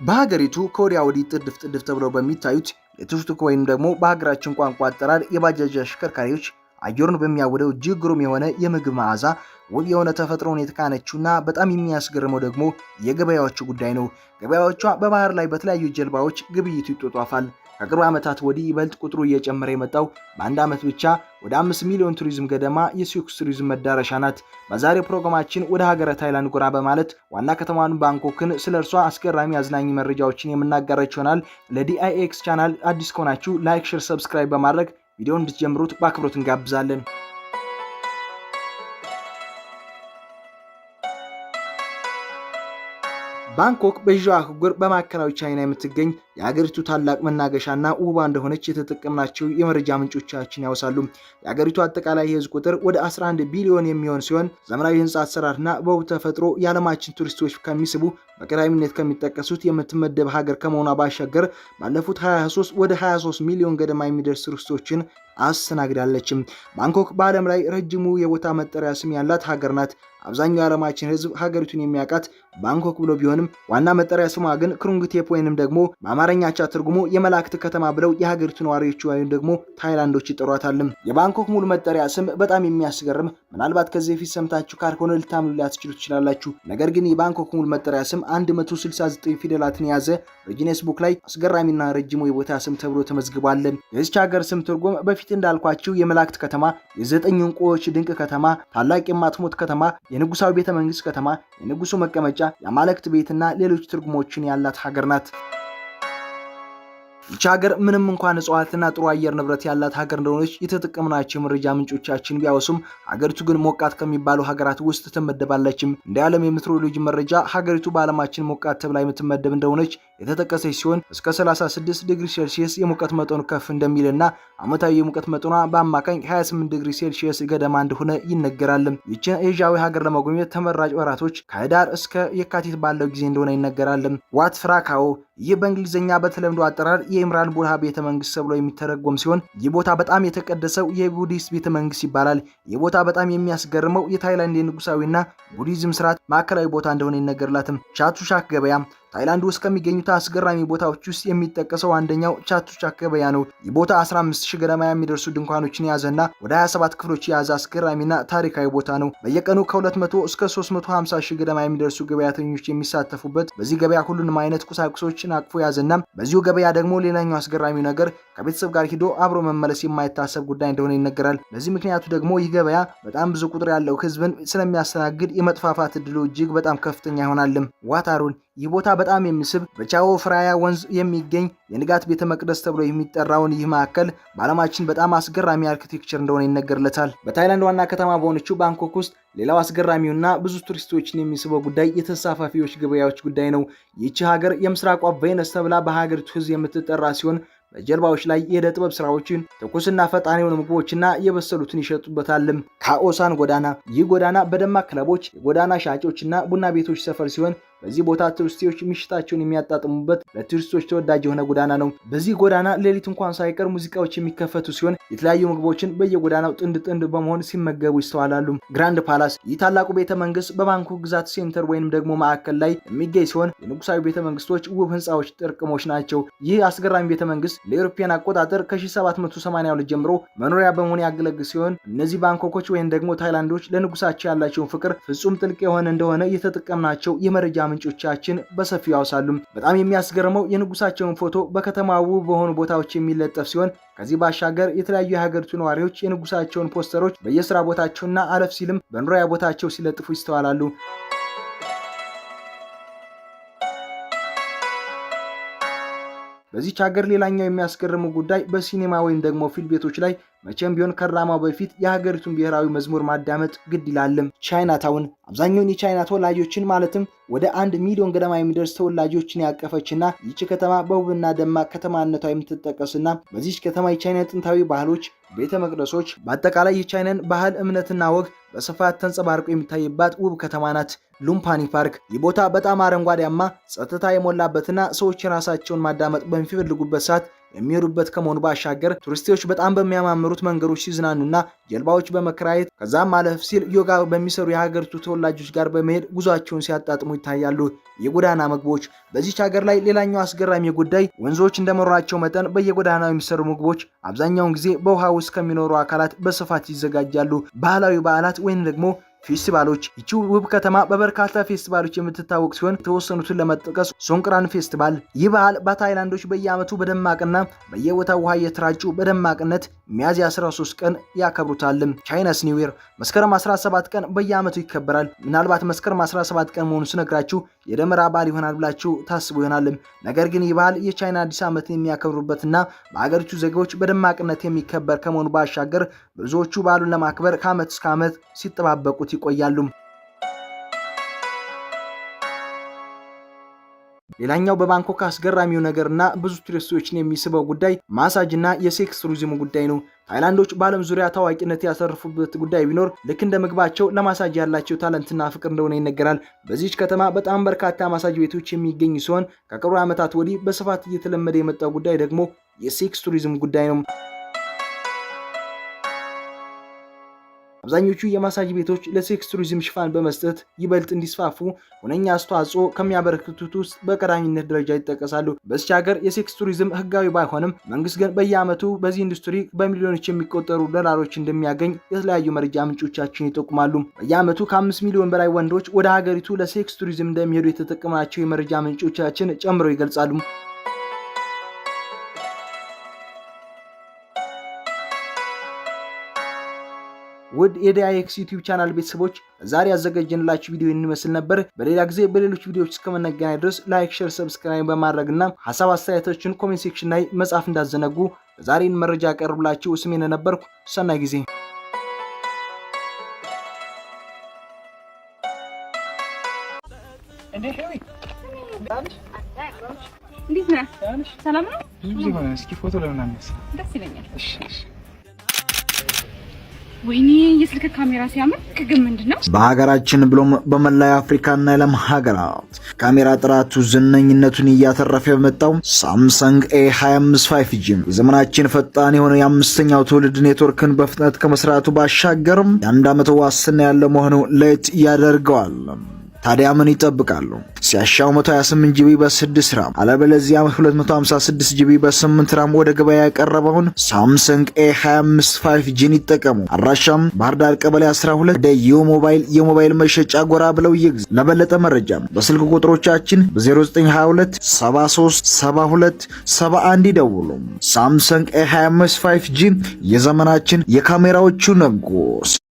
በሀገሪቱ ከወዲያ ወዲህ ጥድፍ ጥድፍ ተብለው በሚታዩት የቱክቱክ ወይም ደግሞ በሀገራችን ቋንቋ አጠራር የባጃጅ አሽከርካሪዎች አየሩን በሚያውደው እጅግ ግሩም የሆነ የምግብ መዓዛ ውብ የሆነ ተፈጥሮን የተካነችውና በጣም የሚያስገርመው ደግሞ የገበያዎቹ ጉዳይ ነው። ገበያዎቿ በባህር ላይ በተለያዩ ጀልባዎች ግብይቱ ይጧጧፋል። ከቅርብ ዓመታት ወዲህ ይበልጥ ቁጥሩ እየጨመረ የመጣው በአንድ ዓመት ብቻ ወደ 5 ሚሊዮን ቱሪዝም ገደማ የሲዩክስ ቱሪዝም መዳረሻ ናት። በዛሬው ፕሮግራማችን ወደ ሀገረ ታይላንድ ጎራ በማለት ዋና ከተማዋን ባንኮክን ስለ እርሷ አስገራሚ አዝናኝ መረጃዎችን የምናጋራችሁ ይሆናል። ለዲአይኤክስ ቻናል አዲስ ከሆናችሁ like፣ share፣ subscribe በማድረግ ቪዲዮውን እንድትጀምሩት በአክብሮት እንጋብዛለን። ባንኮክ በኤዥያ አህጉር በማዕከላዊ ቻይና የምትገኝ የሀገሪቱ ታላቅ መናገሻና ውቧ እንደሆነች የተጠቀምናቸው የመረጃ ምንጮቻችን ያወሳሉ። የሀገሪቱ አጠቃላይ የህዝብ ቁጥር ወደ 11 ቢሊዮን የሚሆን ሲሆን ዘመናዊ ህንፃ አሰራርና በውብ ተፈጥሮ የዓለማችን ቱሪስቶች ከሚስቡ በቀዳሚነት ከሚጠቀሱት የምትመደብ ሀገር ከመሆኗ ባሻገር ባለፉት 23 ወደ 23 ሚሊዮን ገደማ የሚደርስ ቱሪስቶችን አስተናግዳለችም። ባንኮክ በዓለም ላይ ረጅሙ የቦታ መጠሪያ ስም ያላት ሀገር ናት። አብዛኛው የዓለማችን ህዝብ ሀገሪቱን የሚያውቃት ባንኮክ ብሎ ቢሆንም ዋና መጠሪያ ስሟ ግን ክሩንግቴፕ ወይንም ደግሞ በአማርኛ አቻ ትርጉሙ የመላእክት ከተማ ብለው የሀገሪቱ ነዋሪዎች ወይም ደግሞ ታይላንዶች ይጠሯታልም። የባንኮክ ሙሉ መጠሪያ ስም በጣም የሚያስገርም ምናልባት ከዚህ በፊት ሰምታችሁ ካልሆነ ልታምኑ ላትችሉ ትችላላችሁ። ነገር ግን የባንኮክ ሙሉ መጠሪያ ስም 169 ፊደላትን የያዘ በ Guinness Book ላይ አስገራሚና ረጅሙ የቦታ ስም ተብሎ ተመዝግቧል። የዚች ሀገር ስም ትርጉም በፊት እንዳልኳችሁ የመላእክት ከተማ፣ የዘጠኝ እንቁዎች ድንቅ ከተማ፣ ታላቅ የማትሞት ከተማ፣ የንጉሳዊ ቤተ መንግስት ከተማ፣ የንጉሱ መቀመጫ፣ የአማልክት ቤትና ሌሎች ትርጉሞችን ያላት ሀገር ናት። ይቺ ሀገር ምንም እንኳን እጽዋትና ጥሩ አየር ንብረት ያላት ሀገር እንደሆነች የተጠቀምናቸው የመረጃ ምንጮቻችን ቢያወሱም ሀገሪቱ ግን ሞቃት ከሚባሉ ሀገራት ውስጥ ትመደባለችም። እንደ ዓለም የሜትሮሎጂ መረጃ ሀገሪቱ በዓለማችን ሞቃት ተብላ የምትመደብ እንደሆነች የተጠቀሰች ሲሆን እስከ 36 ዲግሪ ሴልሲየስ የሙቀት መጠኑ ከፍ እንደሚልና ዓመታዊ የሙቀት መጠኗ በአማካኝ 28 ዲግሪ ሴልሲየስ ገደማ እንደሆነ ይነገራል። ይችን ኤዥያዊ ሀገር ለመጎብኘት ተመራጭ ወራቶች ከህዳር እስከ የካቲት ባለው ጊዜ እንደሆነ ይነገራል። ዋት ፍራካዎ ይህ በእንግሊዝኛ በተለምዶ አጠራር የኢምራን ቡርሃ ቤተ መንግስት ተብሎ የሚተረጎም ሲሆን ይህ ቦታ በጣም የተቀደሰው የቡዲስት ቤተ መንግስት ይባላል። ይህ ቦታ በጣም የሚያስገርመው የታይላንድ የንጉሳዊና ቡዲዝም ስርዓት ማዕከላዊ ቦታ እንደሆነ ይነገርላትም። ቻቱሻክ ገበያ ታይላንድ ውስጥ ከሚገኙት አስገራሚ ቦታዎች ውስጥ የሚጠቀሰው አንደኛው ቻቱቻክ ገበያ ነው። ይህ ቦታ 15 ሺህ ገደማ የሚደርሱ ድንኳኖችን የያዘና ወደ 27 ክፍሎች የያዘ አስገራሚና ታሪካዊ ቦታ ነው። በየቀኑ ከ200 እስከ 350 ሺህ ገደማ የሚደርሱ ገበያተኞች የሚሳተፉበት በዚህ ገበያ ሁሉንም አይነት ቁሳቁሶችን አቅፎ የያዘና በዚሁ ገበያ ደግሞ ሌላኛው አስገራሚው ነገር ከቤተሰብ ጋር ሂዶ አብሮ መመለስ የማይታሰብ ጉዳይ እንደሆነ ይነገራል። ለዚህ ምክንያቱ ደግሞ ይህ ገበያ በጣም ብዙ ቁጥር ያለው ህዝብን ስለሚያስተናግድ የመጥፋፋት እድሉ እጅግ በጣም ከፍተኛ ይሆናልም። ዋታሩን ይህ ቦታ በጣም የሚስብ በቻዎ ፍራያ ወንዝ የሚገኝ የንጋት ቤተ መቅደስ ተብሎ የሚጠራውን ይህ ማዕከል በዓለማችን በጣም አስገራሚ architecture እንደሆነ ይነገርለታል። በታይላንድ ዋና ከተማ በሆነችው ባንኮክ ውስጥ ሌላው አስገራሚውና ብዙ ቱሪስቶችን የሚስበው ጉዳይ የተንሳፋፊዎች ገበያዎች ጉዳይ ነው። ይህቺ ሀገር የምስራቋ ቬነስ ተብላ በሀገሪቱ ህዝብ የምትጠራ ሲሆን በጀልባዎች ላይ የዕደ ጥበብ ስራዎችን፣ ትኩስና ፈጣን የሆኑ ምግቦችና የበሰሉትን ይሸጡበታልም። ካኦሳን ጎዳና ይህ ጎዳና በደማቅ ክለቦች፣ የጎዳና ሻጮችና ቡና ቤቶች ሰፈር ሲሆን በዚህ ቦታ ቱሪስቶች ምሽታቸውን የሚያጣጥሙበት ለቱሪስቶች ተወዳጅ የሆነ ጎዳና ነው። በዚህ ጎዳና ሌሊት እንኳን ሳይቀር ሙዚቃዎች የሚከፈቱ ሲሆን የተለያዩ ምግቦችን በየጎዳናው ጥንድ ጥንድ በመሆን ሲመገቡ ይስተዋላሉ። Grand Palace ይህ ታላቁ ቤተ መንግስት በባንኮክ ግዛት center ወይንም ደግሞ ማዕከል ላይ የሚገኝ ሲሆን የንጉሳዊ ቤተ መንግስቶች ውብ ህንፃዎች ጥርቅሞች ናቸው። ይህ አስገራሚ ቤተ መንግስት ለአውሮፓውያን አቆጣጠር ከ1782 ጀምሮ መኖሪያ በመሆን ያገለግል ሲሆን እነዚህ ባንኮኮች ወይም ደግሞ ታይላንዶች ለንጉሳቸው ያላቸውን ፍቅር ፍጹም ጥልቅ የሆነ እንደሆነ የተጠቀምናቸው የመረጃ ምንጮቻችን በሰፊው ያውሳሉ። በጣም የሚያስገርመው የንጉሳቸውን ፎቶ በከተማ ውብ በሆኑ ቦታዎች የሚለጠፍ ሲሆን ከዚህ ባሻገር የተለያዩ የሀገሪቱ ነዋሪዎች የንጉሳቸውን ፖስተሮች በየስራ ቦታቸውና አለፍ ሲልም በመኖሪያ ቦታቸው ሲለጥፉ ይስተዋላሉ። በዚች ሀገር ሌላኛው የሚያስገርመው ጉዳይ በሲኔማ ወይም ደግሞ ፊልም ቤቶች ላይ መቼም ቢሆን ከድራማው በፊት የሀገሪቱን ብሔራዊ መዝሙር ማዳመጥ ግድ ይላልም። ቻይና ታውን አብዛኛውን የቻይና ተወላጆችን ማለትም ወደ 1 ሚሊዮን ገደማ የሚደርስ ተወላጆችን ያቀፈችና ይህች ከተማ በውብና ደማቅ ከተማነቷ የምትጠቀስና በዚች ከተማ የቻይና ጥንታዊ ባህሎች፣ ቤተ መቅደሶች፣ በአጠቃላይ የቻይናን ባህል እምነትና ወግ በስፋት ተንጸባርቆ የሚታይባት ውብ ከተማ ናት። ሉምፒኒ ፓርክ። ይህ ቦታ በጣም አረንጓዴያማ፣ ጸጥታ የሞላበትና ሰዎች ራሳቸውን ማዳመጥ በሚፈልጉበት ሰዓት የሚሄዱበት ከመሆኑ ባሻገር ቱሪስቶች በጣም በሚያማምሩት መንገዶች ሲዝናኑና ጀልባዎች በመከራየት ከዛም አለፍ ሲል ዮጋ በሚሰሩ የሀገሪቱ ተወላጆች ጋር በመሄድ ጉዟቸውን ሲያጣጥሙ ይታያሉ። የጎዳና ምግቦች በዚች ሀገር ላይ ሌላኛው አስገራሚ ጉዳይ ወንዞች እንደመኖራቸው መጠን በየጎዳናው የሚሰሩ ምግቦች አብዛኛውን ጊዜ በውሃ ውስጥ ከሚኖሩ አካላት በስፋት ይዘጋጃሉ። ባህላዊ በዓላት ወይም ደግሞ ፌስቲቫሎች። ይቺ ውብ ከተማ በበርካታ ፌስቲቫሎች የምትታወቅ ሲሆን የተወሰኑትን ለመጥቀስ ሶንቅራን ፌስቲቫል። ይህ በዓል በታይላንዶች በየዓመቱ በደማቅና በየቦታው ውሃ እየተራጩ በደማቅነት ሚያዝያ 13 ቀን ያከብሩታል። Chinese New Year መስከረም 17 ቀን በየዓመቱ ይከበራል። ምናልባት መስከረም 17 ቀን መሆኑን ስነግራችሁ የደመራ በዓል ይሆናል ብላችሁ ታስቡ ይሆናል። ነገር ግን ይህ በዓል የቻይና አዲስ ዓመትን የሚያከብሩበትና በአገሪቱ ዜጎች በደማቅነት የሚከበር ከመሆኑ ባሻገር ብዙዎቹ በዓሉን ለማክበር ከዓመት እስከ ዓመት ሲጠባበቁት ይቆያሉ። ሌላኛው በባንኮክ አስገራሚው ነገርና ብዙ ቱሪስቶችን የሚስበው ጉዳይ ማሳጅና የ sex ቱሪዝሙ ጉዳይ ነው። ታይላንዶች በዓለም ዙሪያ ታዋቂነት ያተረፉበት ጉዳይ ቢኖር ልክ እንደ ምግባቸው ለማሳጅ ያላቸው talent ና ፍቅር እንደሆነ ይነገራል። በዚች ከተማ በጣም በርካታ ማሳጅ ቤቶች የሚገኙ ሲሆን ከቅርብ ዓመታት ወዲህ በስፋት እየተለመደ የመጣው ጉዳይ ደግሞ የ sex ቱሪዝም ጉዳይ ነው። አብዛኞቹ የማሳጅ ቤቶች ለ sex ቱሪዝም ሽፋን በመስጠት ይበልጥ እንዲስፋፉ ሁነኛ አስተዋጽኦ ከሚያበረክቱት ውስጥ በቀዳሚነት ደረጃ ይጠቀሳሉ። በዚች ሀገር የ sex ቱሪዝም ህጋዊ ባይሆንም መንግስት ግን በየዓመቱ በዚህ ኢንዱስትሪ በሚሊዮኖች የሚቆጠሩ ዶላሮች እንደሚያገኝ የተለያዩ መረጃ ምንጮቻችን ይጠቁማሉ። በየዓመቱ ከ5 ሚሊዮን በላይ ወንዶች ወደ ሀገሪቱ ለ sex ቱሪዝም እንደሚሄዱ የተጠቀምናቸው የመረጃ ምንጮቻችን ጨምረው ይገልጻሉ። ውድ የዲአይኤክስ ዩቲዩብ ቻናል ቤተሰቦች፣ ዛሬ ያዘጋጀንላችሁ ቪዲዮ ይህን ይመስል ነበር። በሌላ ጊዜ በሌሎች ቪዲዮዎች እስከምንገናኝ ድረስ like፣ share፣ subscribe በማድረግ እና ሀሳብ አስተያየቶችን comment section ላይ መጻፍ እንዳትዘነጉ። ዛሬን መረጃ ያቀርብላችሁ ስሜን ነበርኩ። ሰናይ ጊዜ። እንዴት ነህ? ሰላም ነው? ብዙ ጊዜ ሆነ። እስኪ ፎቶ ለምን አነሳ? ደስ ይለኛል። እሺ እሺ። ወይኔ፣ የስልክ ካሜራ ሲያምር! ግን ምንድን ነው? በሀገራችን ብሎም በመላ የአፍሪካና የዓለም ሀገራት ካሜራ ጥራቱ ዝነኝነቱን እያተረፈ የመጣው ሳምሰንግ A25 5G የዘመናችን ፈጣን የሆነ የአምስተኛው ትውልድ ኔትወርክን በፍጥነት ከመስራቱ ባሻገርም የአንድ ዓመት ዋስትና ያለው መሆኑ ለየት ያደርገዋል። ታዲያ ምን ይጠብቃሉ? ሲያሻው 128 GB በ6 RAM አለበለዚያም 256 GB በ8 RAM ወደ ገበያ ያቀረበውን ሳምሰንግ A25 5G ን ይጠቀሙ። አድራሻም ባህር ዳር ቀበሌ 12 ወደ ዩ ሞባይል የሞባይል መሸጫ ጎራ ብለው ይግዙ። ለበለጠ መረጃ በስልክ ቁጥሮቻችን በ0922 73 72 71 ይደውሉ። ሳምሰንግ A25 5G የዘመናችን የካሜራዎቹ ንጉስ።